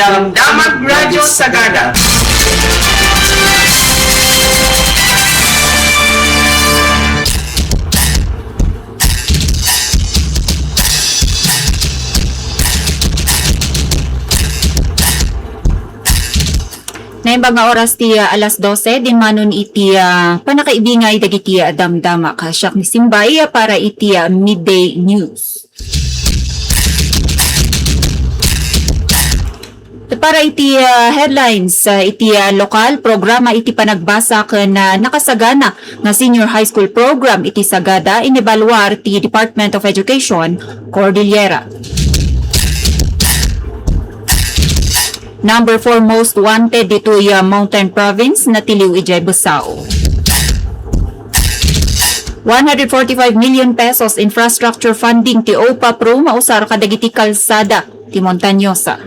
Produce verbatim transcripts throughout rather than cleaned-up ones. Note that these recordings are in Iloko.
Damdamag Radyo Sagada. Naimbag nga oras ti, ah, alas dose, dinmanon iti, ah, pannakaibingay dagiti, ah, damdama. Siak ni Simbay, ah, para iti, ah, Midday News. Para iti, ah, headlines, ah, iti, ah, lokal programa iti panagbasa ken, ah, nakasagana nga senior high school program iti Sagada, inebaluar ti Department of Education, Cordillera. Number four most wanted ditoy, ah, Mountain Province, natiliw idiay Besao. One hundred forty-five million pesos infrastructure funding ti OPA Pro mausar kadagiti kalsada ti Montañosa.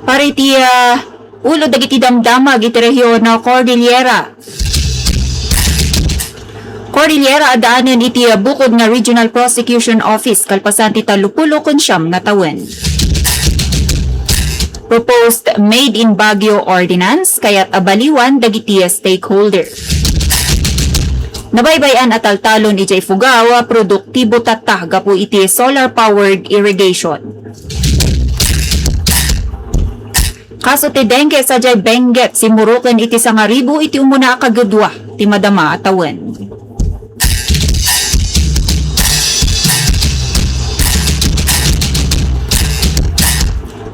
Para iti, ah, ulo dagiti damdamag iti rehiyon Cordillera. Cordillera addaanen iti bukod nga Regional Prosecution Office kalpasan ti tallopulo ken siam nga tawen. Proposed Made in Baguio Ordinance kayat a baliwan dagiti stakeholder. Nabaybay-an a taltalon idiay Ifugao, produktibo tatta gapu iti solar-powered irrigation. Kaso ti dengue sadiay Benguet, simmuroken iti sangaribu iti umuna a kagudua ti madama a tawen.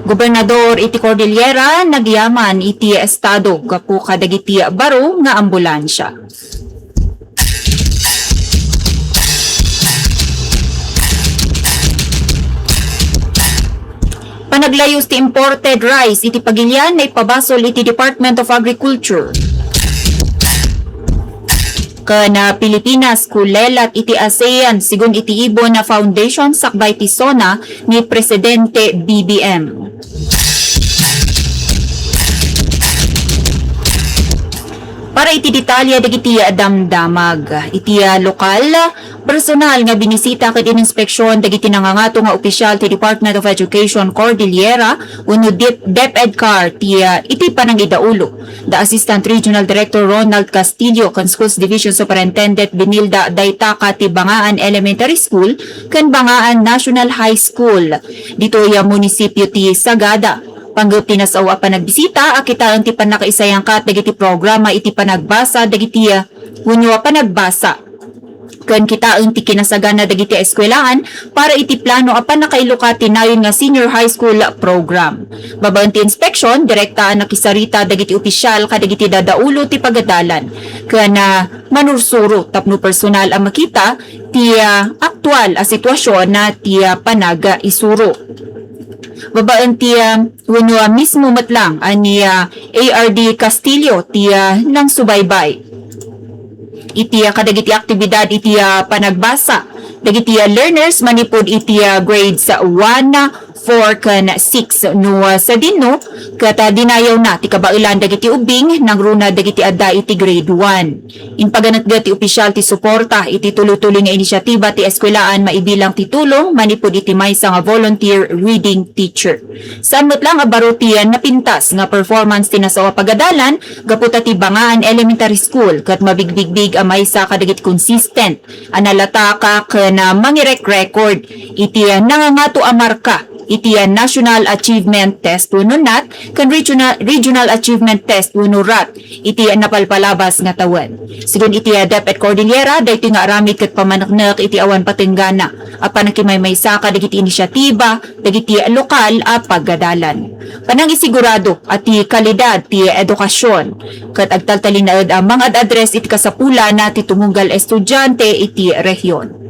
Gobernador iti Cordillera, nagyaman iti estado gapu kadagiti baro nga ambulansia. Panaglayus ti imported rice iti pagilian, naipabasol iti Department of Agriculture. Ken, ah, Pilipinas kulelat iti ASEAN, sigun iti Ibon Foundation sakbay ti SONA ni Presidente B B M. Para iti detalye dagiti damdamag, iti, ah, lokal, personal nga binisita ket ininspeksion dagiti nangangato nga opisyal ti Department of Education Cordillera wenno DEP-, DepEdCar ti, ah, iti panangidaulo da Assistant Regional Director Ronald Castillo ken Schools Division Superintendent Benilda Daytaca ti Bangaan Elementary School ken Bangaan National High School ditoy, ah, munisipio ti Sagada. Panggep ti nasao a panagbisita a kitaen ti pannakaisayangkat dagiti programa iti panagbasa dagiti, ah, wenno a panagbasa ken kitaen ti kinasagana dagiti eskuelaan para iti plano a pannakailukat ti nayon nga senior high school program. Babaen ti inspeksion, direkta a nakisarita dagiti opisyal kadagiti dadaulo ti pagadalan ken, ah, manursuro tapno personal a makita ti, ah, aktual a sitwasion na ti, ah, panag-isuro. Babaen ti, ah, wenno, ah, mismo met lang a ni, ah, A R D Castillo ti, ah, nangsubaybay iti, ah, kadagiti aktibidad iti, ah, panagbasa dagiti, ah, learners manipud iti, ah, grades one, four ken six no, ah, sadino ket, ah, dinayawna ti kabaelan dagiti ubbing nangruna dagiti adda iti grade one. Impaganetget ti opisyal ti suporta iti tuloy-tuloy nga inisiatiba ti eskuelaan maibilang ti tulong manipud iti maysa nga volunteer reading teacher. Saan met lang a baro ti napintas nga performance ti nasao a pagadalan gapu ta ti Bangaan Elementary School ket mabigbigbig a maysa kadagiti consistent a nalataka ken, ah, mangirek-record iti, ah, nangangato a marka iti, ah, National Achievement Test wenno NAT ken Regional, Regional Achievement Test wenno RAT iti napalpalabas nga tawen. Sigun iti, ah, DepEd Cordillera, daytoy nga aramid ket pamaneknek iti awan patenggana a panakimaymaysa kadagiti inisiatiba dagiti lokal a pagadalan. Panangisigurado a ti kalidad ti edukasion ket agtaltalinaed a mangad-address iti kasapulana ti tumunggal estudiante iti rehiyon.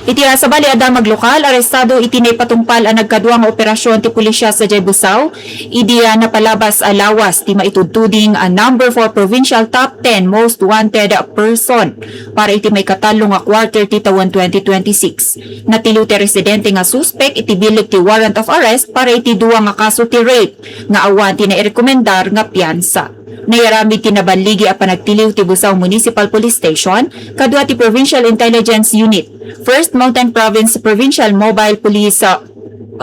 Iti, ah, sabali a damag lokal, arestado iti naipatungpal a nagkadua nga operasyon ti pulisya sadiay Besao, idi, ah, napalabas a lawas ti maitudtuding a number four provincial top ten most wanted person para iti maikatallo nga quarter ti tawen twenty twenty-six. Natiliw ti residente nga suspek iti bileg ti warrant of arrest para iti dua nga kaso ti rape nga awan ti nairekomendar nga piansa. Naiaramid ti naballigi a panagtiliw ti Busaw Municipal Police Station kadua ti Provincial Intelligence Unit, First Mountain Province Provincial Mobile Police, uh,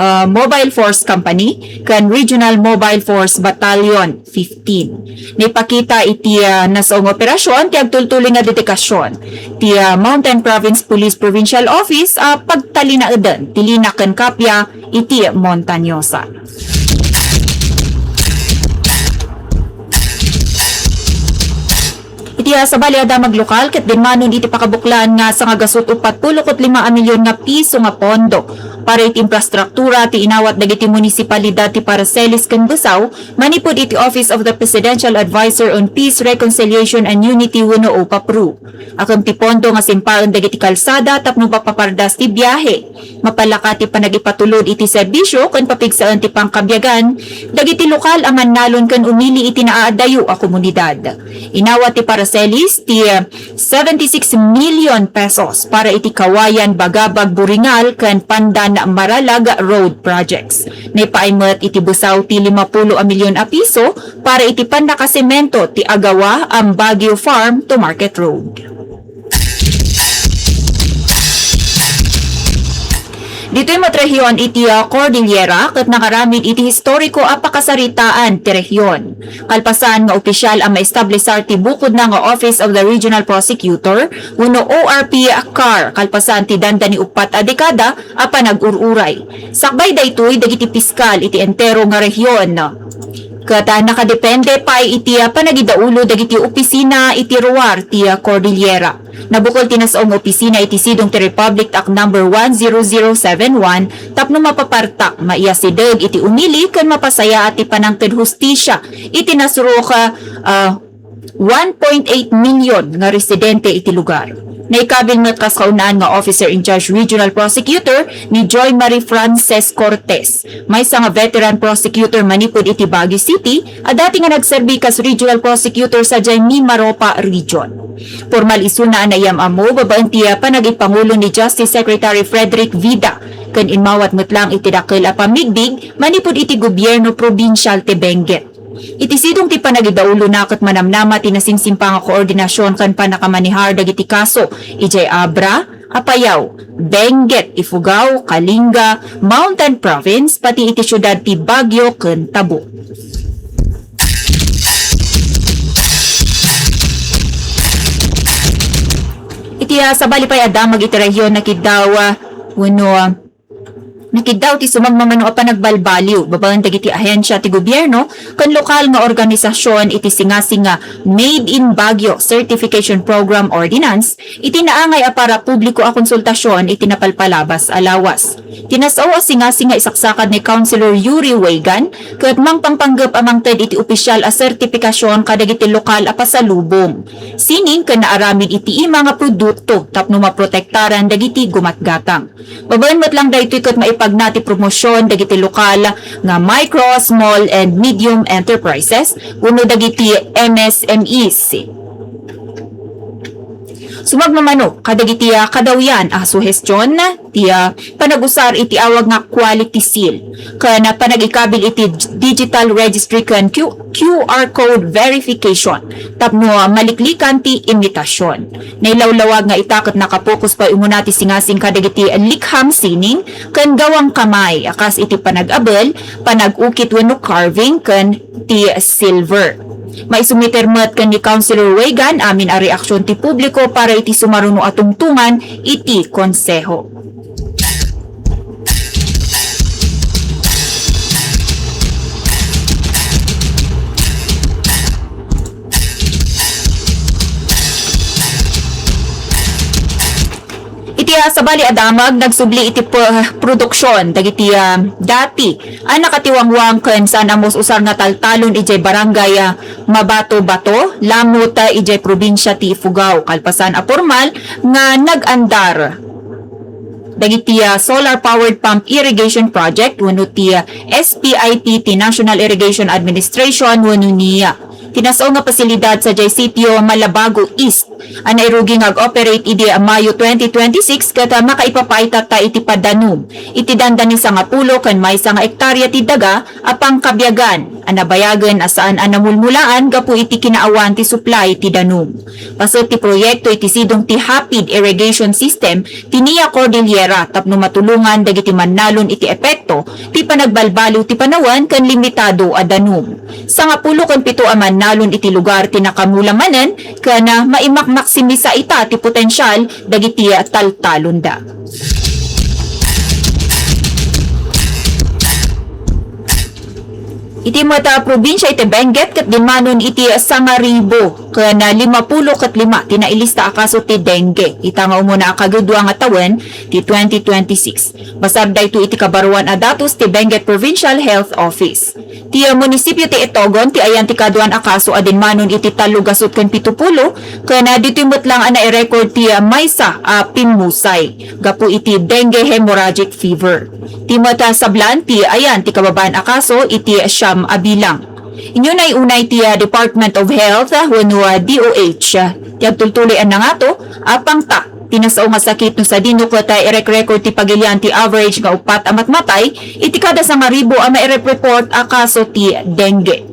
uh, Mobile Force Company, ken Regional Mobile Force Battalion fifteen. Naipakita iti, uh, nasao nga operasyon ti agtultuloy nga dedikasyon ti, uh, Mountain Province Police Provincial Office a pagtalinaeden ti linak ken kapia iti Montañosa. Iti, ah, sabali a damag lokal, ket dinmanon iti pakabuklan nga sangagasut uppat pulo ket lima a milyon nga piso nga pondo para iti infrastruktura ti inawat dagiti munisipalidad ti Paracelis ken Busaw manipud iti Office of the Presidential Advisor on Peace, Reconciliation, and Unity wenno OPAPRU. Akem ti pondo nga simpaen dagiti kalsada tapno mapapardas ti biahe. Mapalaka ti panagipatulod iti serbisyo ken papigsaen ti pangkabiagan dagiti lokal a mannalon ken umili iti naadayo a komunidad. Inawat ti Paracelis ti seventy-six million pesos para iti Kawayan, Bagabag, Boringal ken Pandan, Maralag Road projects. Naipaay met iti Busaw ti lima pulo a milyon a piso para iti pannakasemento ti Agawa, Baguio Farm to Market Road. Ditoy met rehiyon iti, ah, Cordillera ket nangaramid iti historiko a pakasaritaan ti rehiyon. Kalpasan nga opisyal a maestablisar ti bukodna nga Office of the Regional Prosecutor wenno O R P CAR, kalpasan ti dandani uppat a dekada a panag-ur-uray. Sakbay daytoy dagiti piskal iti entero nga rehiyon. Ket, ah, nakadepende pay iti, ah, panagidaulo dagiti opisina iti ruar ti, ah, Cordillera. Nabukol ti nasao nga opisina iti sidong ti Republic Act number one zero zero seven one tapno mapapartak, maiyasideg iti umili ken mapasayaat ti panangted hustisia iti nasurok, ah, one point eight million nga residente iti lugar. Naikabil met kas kaunaan nga Officer in Charge Regional Prosecutor ni Joy Marie Frances Cortez, maysa nga veteran prosecutor manipud iti Baguio City, a dati nga nagserbi kas Regional Prosecutor sadiay Mimaropa Region. Pormal isuna a naiyam-ammo babaen ti, ah, panagipangulo ni Justice Secretary Frederick Vida, ken immawat met lang iti dakkel a pamigdig manipud iti gobierno probinsial ti Benguet. Iti sidong ti panagidaulona ket manamnama ti nasimsimpa nga koordinasyon ken pannakamanehar dagiti kaso idiay Abra, Apayao, Benguet, Ifugao, Kalinga, Mountain Province, pati iti siudad ti Baguio ken Tabuk. Iti, ah, sabali pay a damag iti rehiyon, nakiddaw, ah, wenno, ah, nakiddaw ti sumagmamano a panagbalbaliw babaen dagiti ahensia ti gobierno ken lokal nga organisasyon iti singasing nga Made in Baguio Certification Program Ordinance iti naangay a para publiko a konsultasyon iti napalpalabas a lawas. Ti nasao a singasing nga isaksakad ni Councilor Yuri Wegan ket mangpangpanggep a mangted iti opisyal a sertipikasyon kadagiti lokal a pasalubong, sining ken naaramid iti ima nga produkto tapno maprotektaran dagiti gumatgatang. Babaen met lang daytoy ket maipagna ti promosion dagiti lokal nga micro, small, and medium enterprises wenno dagiti M S M Es. Sumagmamano kadagiti, ah, kadawyan a suhestion ti, ah, panagusar iti awag nga quality seal ken, ah, panagikabil iti digital registry ken Q-, Q R code verification tapno, ah, maliklikan ti imitasion. Nailawlawag nga ita ket nakapokus pay umuna ti singasing kadagiti likham sining ken gawang kamay a kas iti panag-abel, panag-ukit wenno carving ken ti silver. Maisumiter met ken ni Councilor Wegan amin a reaksion ti publiko para iti sumaruno a tungtungan iti konseho. Iti, ah, sabali a damag, nagsubli iti p-, produksyon dagiti, ah, dati a nakatiwangwang ken saan a mus-usar nga taltalon idiay barangay, ah, Mabato-Bato, Lamut, ah, idiay probinsia ti Ifugao, kalpasan a pormal nga nag-andar dagiti, ah, solar powered pump irrigation project wenno ti, ah, S P I P ti National Irrigation Administration wenno NIA. Ti nasao nga pasilidad sadiay sitio Malabago East a nairugi nga ag-operate idi Mayo twenty twenty-six ket, ah, makaipapay tatta iti padanom iti dandani sangapulo ken maysa nga ektarya ti daga a pangkabiagan a nabayagen a saan a namulmulaan gapu iti kinaawan ti supply ti danum. Paset ti proyekto iti sidong ti Hapid Irrigation System ti Nia Cordillera tapno matulongan dagiti mannalon iti epekto ti panagbalbaliw ti panawen ken limitado a danum. Sangapulo ken pito a mannalon iti lugar ti nakamula manen ken maimakmaksimisa ita ti potensial dagiti taltalonda. Iti met a probinsia iti Benguet ket dimmanon iti sangaribu ken limapulo ket lima ti nailista a kaso ti dengue ita nga umuna a kagudua nga tawen ti twenty twenty-six. Basar daytoy iti kabaruan a datos ti Benguet Provincial Health Office. Ti munisipio ti Itogon ti ayan ti kaduan a kaso a dimmanon iti tallo gasut ken pitupulo ken ditoy met lang a nairecord ti maysa a pimmusay gapu iti dengue hemorrhagic fever. Ti met a Sablan ti ayan ti kababain a kaso iti siam a bilang. Inyo nay unay ti, ah, Department of Health, ah, wenno, ah, D O H, ah, ti agtultuloy a nangato a pangta ti nasao nga sakit no sadino ket, ah, irek-record ti pagilian ti average nga upat a matmatay iti kada sangaribu a mairep-report a kaso ti dengue.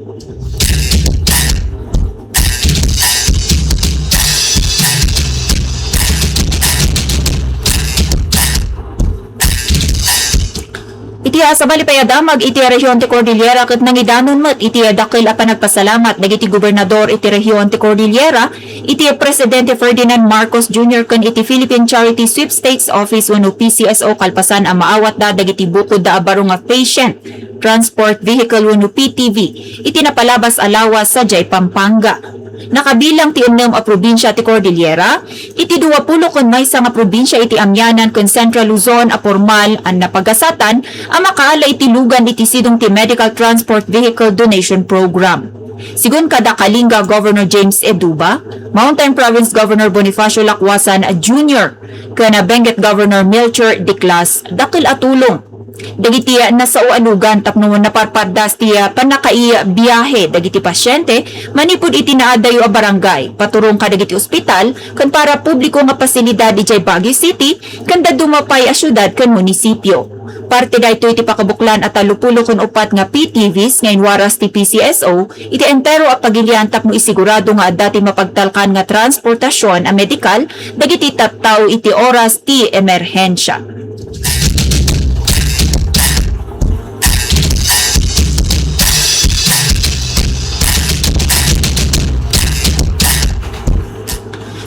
Iti, ah, sabali pay a damag iti rehiyon ti Cordillera ket nangidanon met iti, ah, dakkel a panagpasalamat dagiti gobernador iti rehiyon ti Cordillera, iti Presidente Ferdinand Marcos Junior ken iti Philippine Charity Sweepstakes Office wenno P C S O kalpasan a maawatda dagiti bukodda a baro nga patient transport vehicle wenno P T V iti napalabas a lawas sadiay Pampanga. Nakabilang ti ennem a probinsia ti Cordillera iti duapulo ken maysa nga probinsia iti Amianan ken Central Luzon a pormal a napagasatan a makaala iti lugan iti sidong ti Medical Transport Vehicle Donation Program. Sigun kada Kalinga Governor James Eduba, Mountain Province Governor Bonifacio Lacuasan Junior, ken Benguet Governor Melchor Declas, dakkel a tulong dagiti nasao a lugan tapno naparpardas ti pannakaibiahe dagiti pasyente manipud iti naadayo a barangay, paturong kadagiti ospital ken para publiko nga pasilidad idiay Baguio City ken dadduma pay a siudad ken munisipio. Parte daytoy ti pakabuklan a tallopulo ken upat nga P T Vs nga inwaras ti P C S O iti entero a pagilian tapno isigurado nga adda ti mapagtalkan nga transportasion a medikal dagiti tattao iti oras ti emerhensia.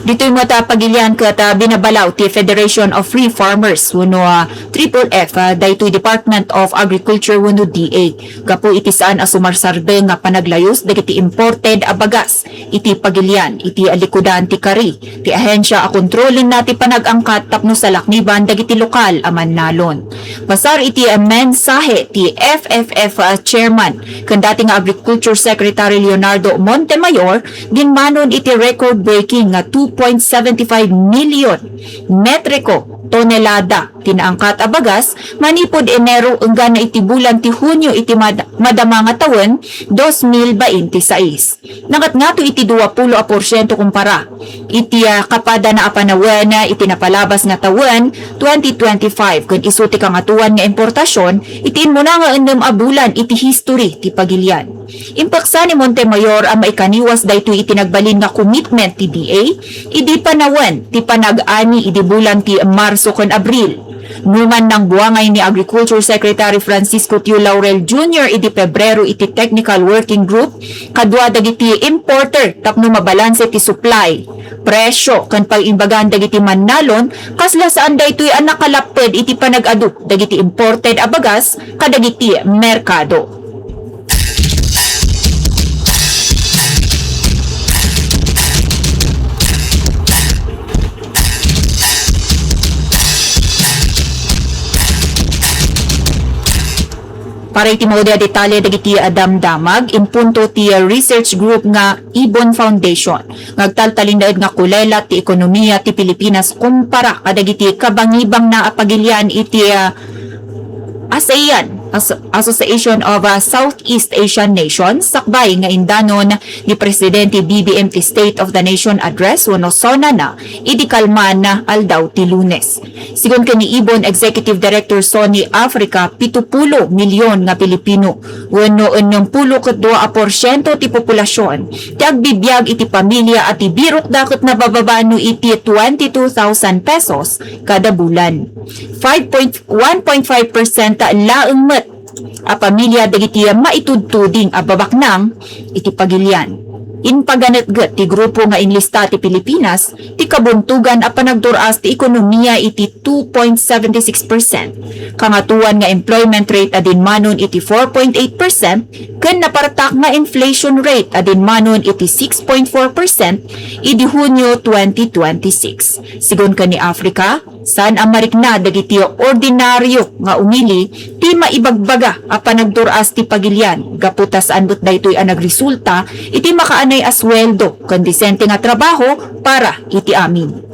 Ditoy met a pagilian ket, ah, binabalaw ti Federation of Free Farmers wenno, ah, Triple F, ah, daytoy Department of Agriculture wenno D A gapu iti saan a sumarsardeng nga panaglayus dagiti imported a bagas iti pagilian iti likudan ti kari ti ahensia a kontrolenna ti panag-angkat tapno salakniban dagiti lokal a mannalon. Basar iti mensahe ti F F F Chairman ken dati nga Agriculture Secretary Leonardo Montemayor, dimmanon iti record-breaking nga two point seven five million metriko tonelada ti naangkat a bagas manipud Enero enggana iti bulan ti Hunio iti mad-, madama nga tawen, dos mil bainte sais. Nangatngato iti duapulo a porsiento kumpara iti, ah, kapadana a panawen iti napalabas nga tawen, twenty twenty-five, ken isu ti kangatoan nga importasion iti immuna nga ennem a bulan iti history ti pagilian. Impeksa ni Montemayor a maikaniwas daytoy iti nagbalin nga commitment ti D A idi panawen ti panag-ani idi bulan ti Marso ken Abril. Numan nangbuangay ni Agriculture Secretary Francisco Tio Laurel Junior idi Pebrero iti Technical Working Group kadua dagiti importer tapno mabalanse ti supply, presyo, ken pag-imbagan dagiti mannalon, kasla saan daytoy a nakalapped iti panag-adu dagiti imported a bagas kadagiti merkado. Para iti maudi a detalye dagiti, ah, damdamag, impunto ti, ah, research group nga Ibon Foundation nga agtaltalinaed nga kulelat ti ekonomiya ti Pilipinas kumpara kadagiti kabangibangna a pagilian iti, ah, ASEAN. As- Association of uh, Southeast Asian Nations, sakbay nga indanon ni Presidente B B M ti State of the Nation Address wenno SONA na idi kalman aldaw ti Lunes. Sigun ken ni Ibon, Executive Director SONI Africa, pitupulo milyon nga Pilipino wenno ennem pulo ket dua a porsiento ti populasyon ti agbibiag iti pamilia a ti birokda ket nabababa no iti twenty-two thousand pesos kada bulan. Five point one point five percent laeng met a pamilia dagiti maitudtuding a babaknang iti pagilian. Impaganetget ti grupo nga inlista ti Pilipinas ti kabuntogan a panagdur-as ti ekonomiya iti two point seventy six percent, kangatoan nga employment rate a dinmanon iti four point eight percent, ken napartak nga inflation rate a dinmanon iti six point four percent idi Hunyo twenty twenty-six. Sigun ken ni Africa, saan a marikna dagiti ordinaryo nga umili ti maibagbaga a panagdur-as ti pagilian gapu ta saan met daytoy a nagresulta iti makaanay a sueldo ken disente nga trabaho para iti amin.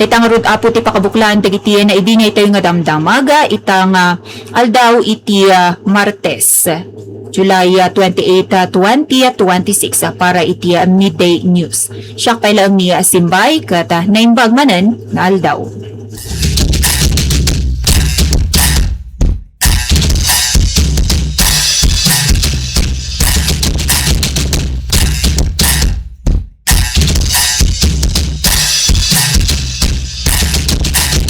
Ita ngarud, Apo, ti pakabuklan dagiti naibingay tayo nga damdamag ita nga aldaw iti ah, Martes, July ah, twenty-eight, ah, twenty twenty-six, ah, para iti ah, midday news. Siak pay laeng ni ah, Simbay ket ah, naimbag manen nga aldaw.